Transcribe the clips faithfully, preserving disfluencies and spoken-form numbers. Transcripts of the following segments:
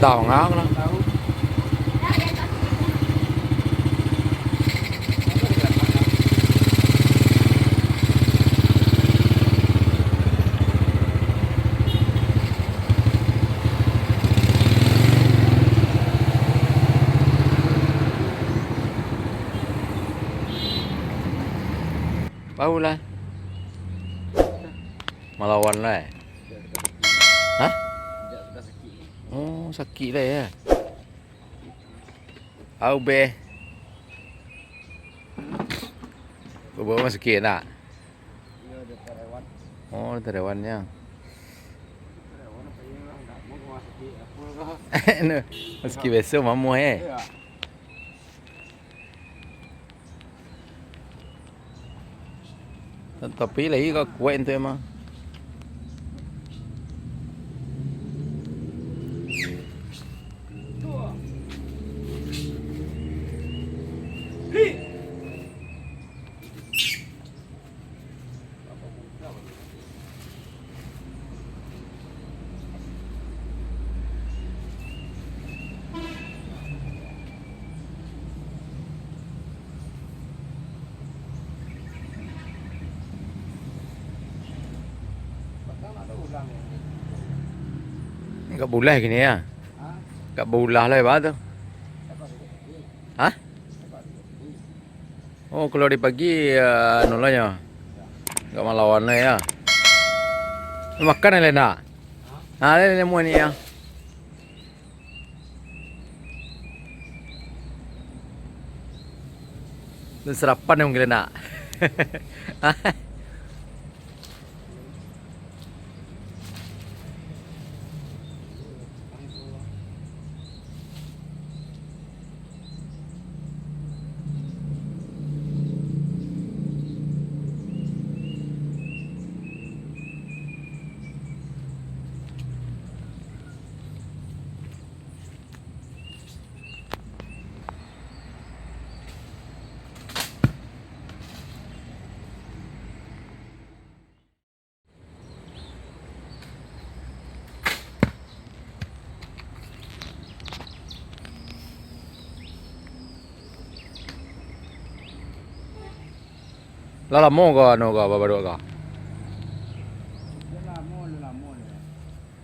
Tahu nggak lah. Tahu lah. Malawan lah, eh? Hah? Oh, sakik lah, ya. Au beh. Bawa mah sakik nak? Oh, tarewannya. Anu, masakik biasa mamuah, eh. Tapi lagi ka kuaik tu emang. Agak bulah kini ya. Agak bulah lah ibarat tu. Hah? Oh, kalau di pagi, eh, anu lah nyo. Agak malawan lah ya. Makan lah nak? Ha, lah nemu ni ya. Dan sarapan yang mungkin nak. Lah lamo ko anu ko babaduak ko? Lah lamo, lah lamo lah.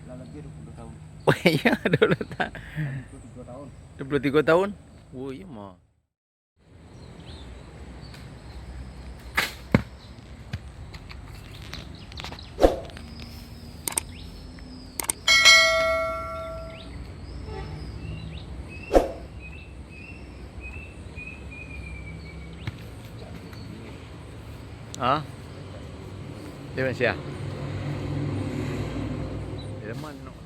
Lah labiah dua puluh tahun. Oh iya, dua puluh ta-, dua puluh tiga tahun. Dua puluh tiga tahun? Oh iya mah. Ha? Dia masih ah? Dia mana?